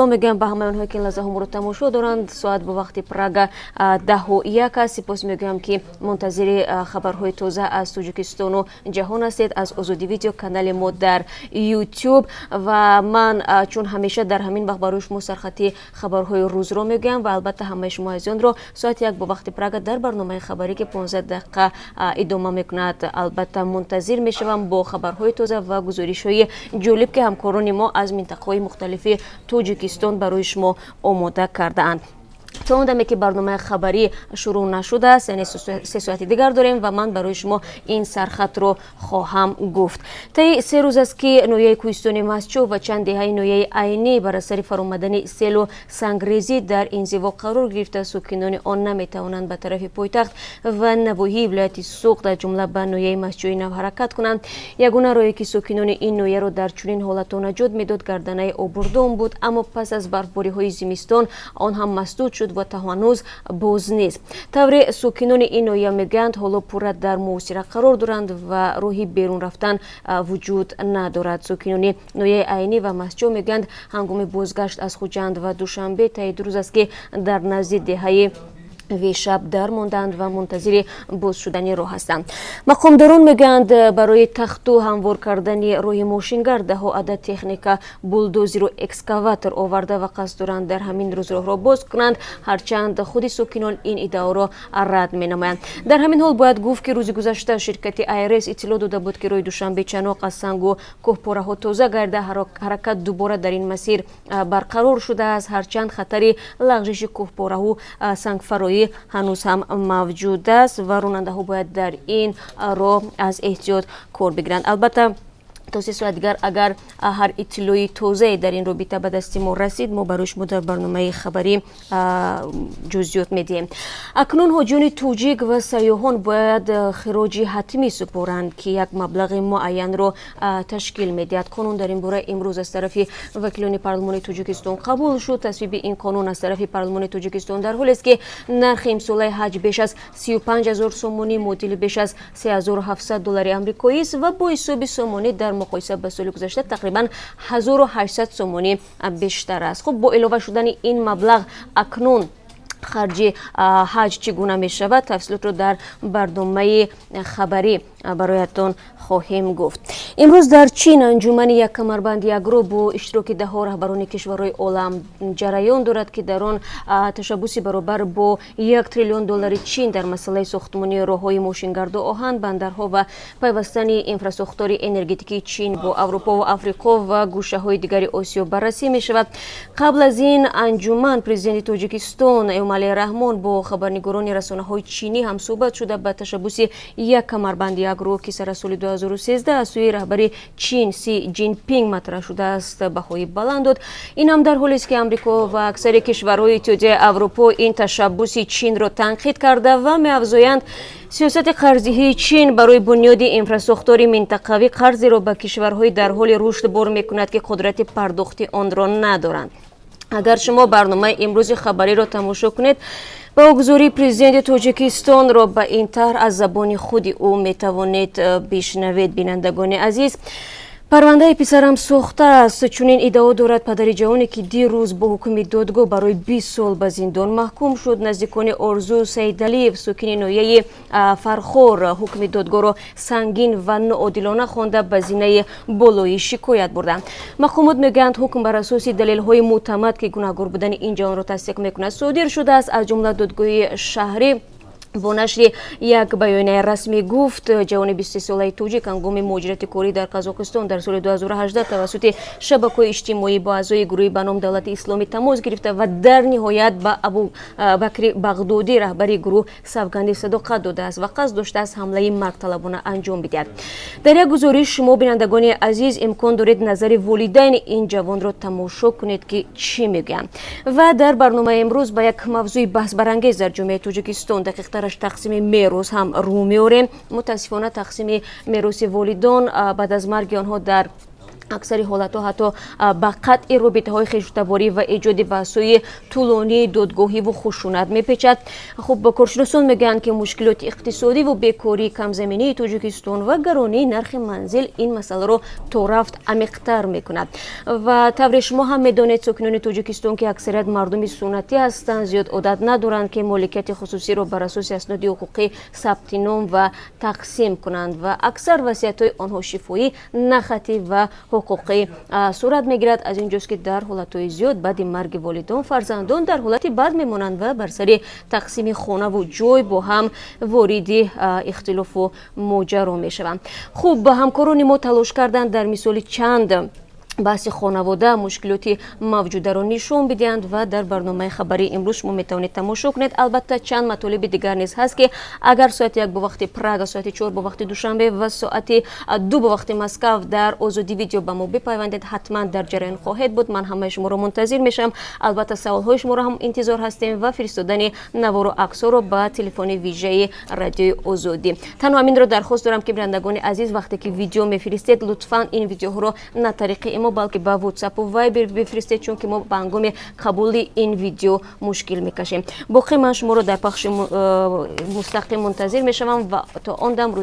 Мегӯям ба ҳамаи онҳое, ки ин лаҳзаҳо моро тамошо доранд. Соат бо вақти Прага 10:01 аст. Сипос мегӯям, ки мунтазири хабарҳои тоза аз Тоҷикистону ҷаҳон ҳастед аз Озодӣ Видео, канали мо дар Ютуб. Ва ман, чун ҳамеша, дар ҳамин вақт барои шумо сархати хабарҳои рӯзро мегӯям ва албатта ҳамаи шумо азизонро соати 1 бо вақти Прага дар барномаи хабарӣ, ки 15 дақиқа идома мекунад, албатта мунтазир мешавам бо хабарҳои тоза ва гузоришҳои ҷолиб, ки ҳамкорони мо аз минтақаҳои мухталифи Тоҷикистон барои шумо омода кардаанд. То он даме ки барномаи хабарӣ шурӯъ нашудааст, яъне 3 соати дигар дорем ва ман барои шумо ин сархатро хоҳам гуфт. Таи 3 рӯз аст, ки ноҳияи кӯҳистони Мастчоҳ ва чанд деҳаи ноҳияи Айнӣ бар асари фаромадани селу сангрезӣ дар инзиво қарор гирифта, сокинони он наметавонанд ба тарафи пойтахт ва навоҳии вилояти Суғд, аз ҷумла ба ноҳияи Мастчоҳи Нав ҳаракат кунанд. Ягона роҳе, ки сокинони ин ноҳияро дар чунин ҳолатҳо наҷот медод, гарданаи Обурдон буд, аммо пас аз барфбориҳои зимистон он ҳам масдуд шуд ва то ҳанӯз боз нест. Тавре сокинони ин ноҳия мегӯянд, ҳоло пурра дар муҳосира қарор доранд ва роҳи берун рафтан вуҷуд надорад. Сокинони ноҳияи Айнӣ ва Мастчоҳ мегӯянд, ҳангоми бозгашт аз Хуҷанд ва Душанбе таи 2 рӯз аст, ки дар назди деҳаи Вешаб дармонданд ва мунтазири боз шудани роҳ ҳастанд. Мақомдорон мегӯянд, барои тахту ҳамвор кардани роҳи мошингард даҳо адад техника, булдозеру экскаватор оварда ва қасд доранд дар ҳамин рӯз роҳро боз кунанд, ҳарчанд худи сокинон ин иддаоро рад менамоянд. Дар ҳамин ҳол бояд гуфт, ки рӯзи гузашта ширкати АРС иттилоъ дода буд, ки роҳи Душанбе Чаноқ аз сангу кӯҳпораҳо тоза гарда, ҳаракат дубора дар ин масир барқарор шудааст, ҳарчанд хатари лағжиши кӯҳпораҳу сангфароӣ ҳанӯз ҳам мавҷуд аст ва ронандаҳо бояд дар ин роҳ аз эҳтиёт кор бигиранд. Албатта, то 3 соат дигар агар ҳар иттилои тозае дар ин робита ба дасти мо расид, мо барои шумо дар барномаи хабарӣ ҷузъиёт медиҳем. Акнун ҳоҷиёни тоҷик ва сайёҳон бояд хироҷи ҳатмӣ супоранд, ки як маблағи муайянро ташкил медиҳад. Қонун дар ин бора имрӯз аз тарафи вакилони парлумони Тоҷикистон қабул шуд. Тасвиби ин қонун аз тарафи парлумони Тоҷикистон дар ҳолест, ки нархи имсолаи ҳаҷ беш аз 35 000 сомонӣ, муодили беш аз 3700 доллари амрикоист ва бо ҳисоби сомонӣ дар муқоиса ба соли гузашта тақрибан 1800 сомонӣ бештар аст. Хуб, бо илова шудани ин маблағ акнун харҷи ҳаҷ чӣ гуна мешавад, тафсилотро дар барномаи хабарӣ бароятон хоҳем гуфт. Имрӯз дар Чин анҷумани «Як камарбанд, як роҳ» бо иштироки даҳо раҳбарони кишварҳои олам ҷараён дорад, ки дар он ташаббуси баробар бо 1 триллион доллари Чин дар масъалаи сохтмони роҳҳои мошингарду оҳан, бандарҳо ва пайвастани инфрасохтори энергетикии Чин бо Аврупо ва Африқо ва гӯшаҳои дигари Осиё баррасӣ мешавад. Қабл аз ин анҷуман президенти Тоҷикистон Эмомалӣ Раҳмон бо хабарнигорони расонаҳои чинӣ ҳамсӯҳбат шуда, ба ташаббуси «Як камарбанди, як роҳ», ки сара соли 2013 аз сӯи раҳбари Чин Си Ҷинпинг матраҳ шудааст, баҳои баланд дод. Ин ҳам дар ҳолест, ки Амрико ва аксари кишварҳои Иттиҳодияи Аврупо ин ташаббуси Чинро танқид карда ва меафзоянд, сиёсати қарздиҳии Чин барои бунёди инфрасохтори минтақавӣ қарзеро ба кишварҳои дар ҳоли рушд бор мекунад, ки қудрати пардохти онро надоранд. Агар шумо барномаи имрӯзи хабариро тамошо кунед, баҳогузории президенти Тоҷикистонро ба ин тарҳ аз забони худи ӯ метавонед бишнавед. Бинандагони азиз, «Парвандаи писарам сохта аст», чунин иддао дорад падари ҷавоне, ки дирӯз бо ҳукми додгоҳ барои 20 сол ба зиндон маҳкум шуд. Наздикони Орзу Саидалиев, сокини ноҳияи Фархор, ҳукми додгоҳро сангин ва ноодилона хонда, ба зинаи болоӣ шикоят бурданд. Мақомот мегӯянд, ҳукм бар асоси далелҳои мӯътамад, ки гунаҳгор будани ин ҷавонро тасдиқ мекунад, содир шудааст. Аз ҷумла додгоҳи шаҳрӣ бо нашри як баёнияи расмӣ гуфт, ҷавони 23-солаи тоҷик ҳангоми муҳоҷирати корӣ дар Қазоқистон дар соли 2018 тавассути шабакаҳои иҷтимоӣ бо аъзои гурӯҳи ба ном Давлати Исломӣ тамос гирифта ва дар ниҳоят ба Абубакри Бағдодӣ, раҳбари гурӯҳ, савганди садоқат додааст ва қасд доштааст ҳамлаи маргталабона анҷом бидиҳад. Дар як гузориш шумо, бинандагони азиз, имкон доред назари волидайни ин ҷавонро тамошо кунед, ки чӣ мегӯянд. Ва дар барномаи имрӯз ба як мавзӯи баҳсбарангез дар ҷомеаи Тоҷикистон, дақиқтараш тақсими мерос ҳам рӯ меорем. Мутаассифона, тақсими мероси волидон баъд аз марги онҳо дар Аксари ҳолатҳо ҳатто ба қатъи робитаҳои хешутаборӣ ва эҷоди баҳсҳои тӯлонии додгоҳиву хушунат мепечад. Хуб, коршиносон мегӯянд, ки мушкилоти иқтисодиву бекорӣ, камзаминии Тоҷикистон ва гаронии нархи манзил ин масъаларо торафт амиқтар мекунад. Ва тавре шумо ҳам медонед, сокинони Тоҷикистон, ки аксарият мардуми суннатӣ ҳастанд, зиёд одат надоранд, ки моликияти хусусиро бар асоси асноди ҳуқуқӣ сабти ном ва тақсим кунанд ва аксар васиятҳои онҳо шифоҳӣ, на хаттӣ ва ҳуқуқӣ сурат мегирад. Аз ин ҷост, ки дар ҳолатҳои зиёд баъди марги волидон фарзандон дар ҳолати бад мемонанд ва бар сари тақсими хонаву ҷой бо ҳам вориди ихтилофу моҷаро мешаванд. Хуб, ҳамкорони мо талош карданд, дар мисоли чанд баҳси хонавода мушкилоти мавҷударо нишон бидиҳанд ва дар барномаи хабарии имрӯз шумо метавонед тамошо кунед. Албатта, чанд матолиби дигар низ ҳаст, ки агар соати 1 бо вақти Прага, соати 4 бо вақти Душанбе ва соати 2 бо вақти Москав дар Озодӣ Видео ба мо бипайвандед, ҳатман дар ҷараён хоҳед буд. Ман ҳамаи шуморо мунтазир мешавам. Албатта, саволҳои шуморо ҳам интизор ҳастем ва фиристодани навору аксҳоро ба телефони вижаи Радиои Озодӣ. Танҳо ҳаминро дархост дорам, ки, бинандагони азиз, вақте ки видео мефиристед, лутфан ин видеоҳоро на тариқи имо, балки ба WhatsApp Viber бифиристед, чунки мо ба ҳангоми қабули ин видео мушкил мекашем. Боқӣ ман шуморо дар пахши мустақим мунтазир мешавам ва то он дам рӯзи